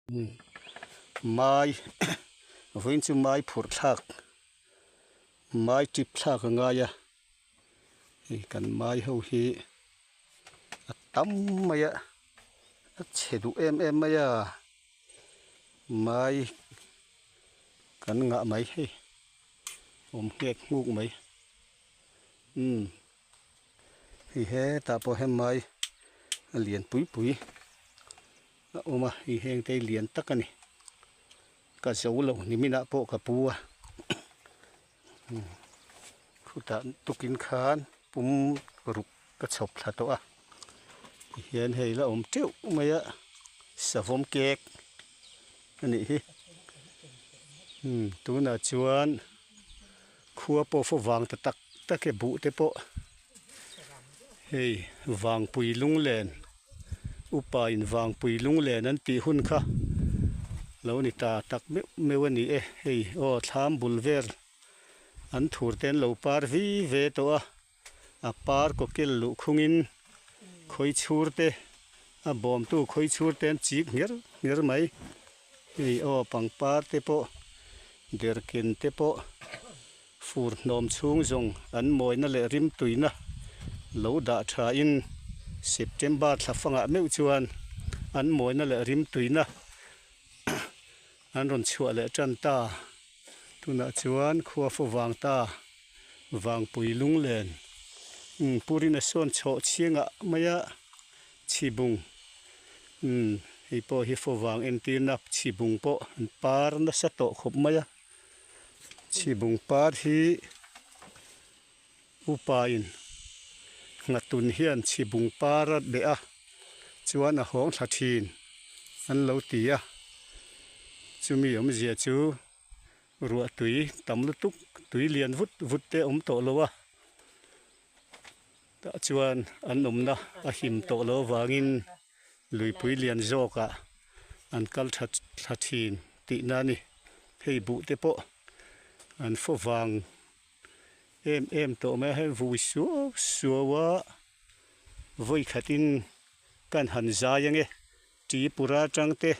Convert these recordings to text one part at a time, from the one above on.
Mai vawiin chu mai phurh thlak mai tip thlak a ngai a hei kan mai ho hi a tam mai a a chhe duh em em mai a mai kan ngah mai hei awm nghek nghuk mai umm hei hetah pawh hian mai a lian pui pui. A awm a hei heng te hi lian tak a ni ka zo lo niminah pawh ka pu a khutah tukin khan pum ruk ka chhawp thla tawh a tihian hei la awm teuh mai a savawm cake a nih hi tunah chuan khua pawh fawh vang ta tak tak e buh te pawh hei vangpui lunglen. Upa in vangpui lunglen an tih hun kha lo ni ta tak meuh meuh a ni e. Hei aw thlam bul vel an thur te an lo par vi ve tawh a, a par kawkel luh khungin khawi chhur te a bawmtu khawi chhur te an chik ngher ngher mai. Hei aw pangpar te pawh derhken te pawh fur hnawm chhung zawng an mawina leh rimtuina lo dah thain September thla fangah meuh chuan an mawina leh rimtuina an rawn chhuah leh tan ta. Tunah chuan khua fo vang ta vangpui lunglen umm purin a sawn chhoh chhiangah maia chhibung umm hei pawh hi fo vang entirna chhibung pawh an par nasa tawh khawp mai a chhibung par hi upa in nghatun hian chhibung par a beh a chuan a hawng thla thin an lo ti a chumi awmzia chu. Ruah tui tam lutuk tui lian vut vut te a awm tawh lo a tah chuan an awmna a him tawh loh avangin luipui lian zawkah an kal tha thla thin tihna a ni hei buh te pawh an faw vang em em tawh mai a hei vui suau suau a vawi khatin kan han zai ange. Tripura atang te,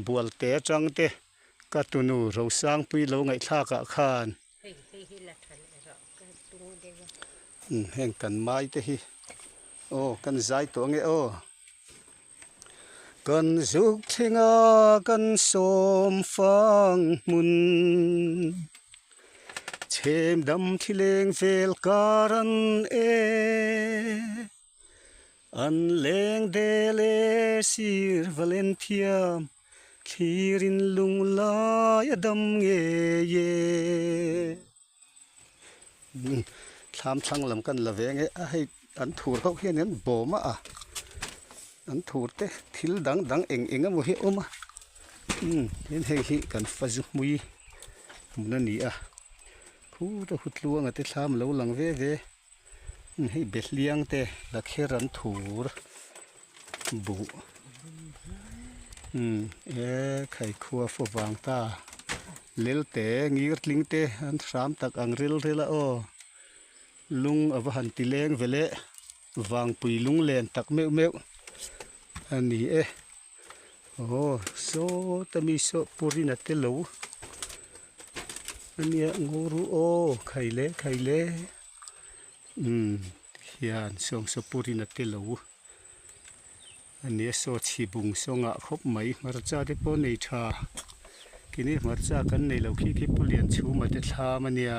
Bualte atang te, ka tunu Rosangpui lo ngaihthlak ah khan heng kan mai te hi aw kan zai tawh ange aw. Kan zuk thleng a kan sawm fang hmun chhem dam thileng vel kar an e. An leng del e sir Valenthiam thlirin lunglai a dam ngei e. Thlam thlang lam kan la ve nge a hei an thur ho hian an bawm a an thur te thil dang dang eng eng emaw hi a awm a tin hei hi kan fa zu hmui hmun a ni a khu te hu tluanga te thlam a lo lang ve ve. Hei behliang te lakher an thur buh umm e khaikhua fawh vang ta lelte ngir tling te an hram tak ang ril ril a aw lung a va han ti leng ve le vangpui lunglen tak meuh meuh a ni e aw sawta mi saw purina te lo ania nguru aw khaile khaile. Umm hian sawngsaw purin a tel lo a nia saw chhibung sawngah khawp mai hmarcha te pawh nei tha kini hmarcha kan nei lo khi khi pu lian chhuma te thlam a nia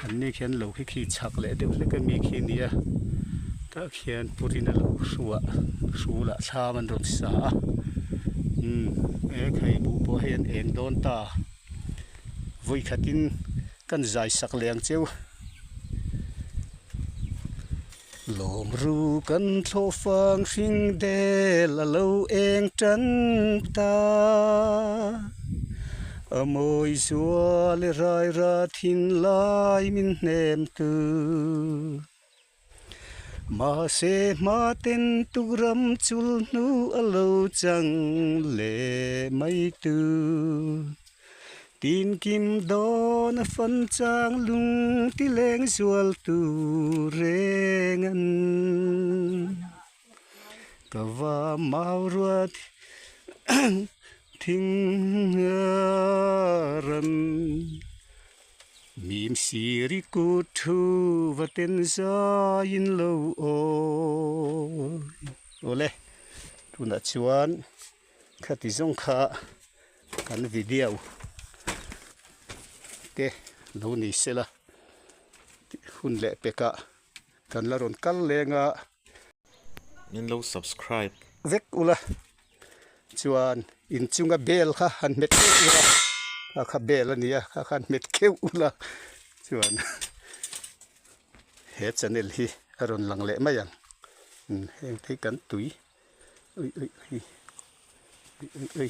an ni khian lo khi khi chhak leh deuh hlek a mi khi a nia tah khian purin a lo hruah hrulah thlam an rawn sa a umm he khai buh pawh hei an eng dawn ta vawi khatin. Kan zai sak leh ang cheu. Lawm ru kan thlawh fang hring del a lo eng tan ta. A mawi zual e rai ra thin lai min hnem tu. Mahse hma ten tuk ram chul hnu a lo chang leh mai tu. Tin kim dawn a fan chang lung ti leng zual tu reng an. Ka va mau ruat. Thing a ran mim siri kut thu va ten zaiin lo awi. Awle tunah chuan khati zawng kha kan video te lo ni sela hun leh pekah kan la rawn kal leng a. Min lo subscribe. Vek ula chuan inchunga bel kha han hmet kheuh ula kha kha bel a nia kha khan hmet kheuh ula chuan he channel hi a rawn lang leh mai ang heng te hi kan tui ui ui ui ui ui ui.